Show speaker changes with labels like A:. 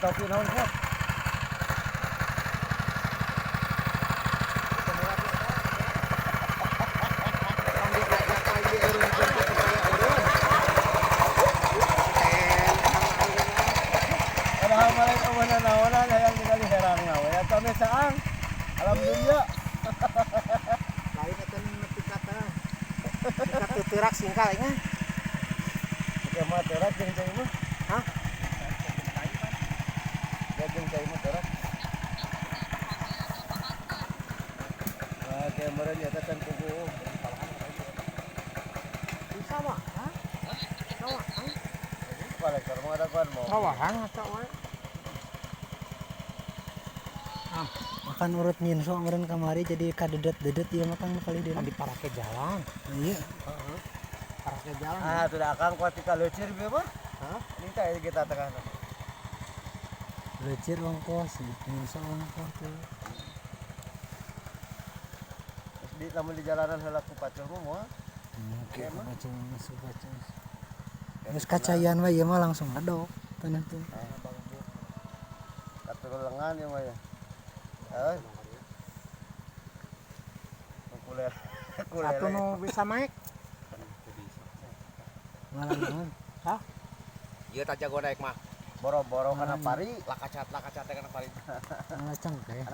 A: Topi naon kuat. Padahal malay kawana naonan hayang ningali herang na we. Atau saang. Alhamdulillah.
B: Lain eta nepi ka teh. Ka teuterak singkal nya.
A: Oke mah terak jeung cai mah.
B: Hah?
A: Ya jeung cai mah terak. Nah, kemarin ya can kuku.
B: Di sawah, ha? Sawah, ha?
A: Kolektor mah ada kuan mau.
B: Sawahan atau wae.
C: Makan urut nyinso meureun kamari jadi kadedet-dedet ieu mah Kang kali
B: Kan
C: dia.
B: di parake jalan.
C: Iya.
B: Heeh. Parake jalan.
A: Ah, sudah akang kuat tika leucir bieu mah.
B: Hah?
A: Ini teh kita tengah.
C: Lecir ongkos, nyinso ongkos tuh.
A: Terus di lamun di jalanan heula ku pacul mah moal.
C: Oke,
A: Emang?
C: pacul masuk pacul. Geus kacayan we ieu mah langsung ngadok tanah tuh.
A: Katul lengan ya mah ya. Eh. Kuler. Kulele.
B: Satu nu bisa naik.
C: Malah naon?
D: Ieu tah jago naik mah.
A: Boro-boro kana pari.
D: Lakacat teh kana pari.
C: Malah cengkeh.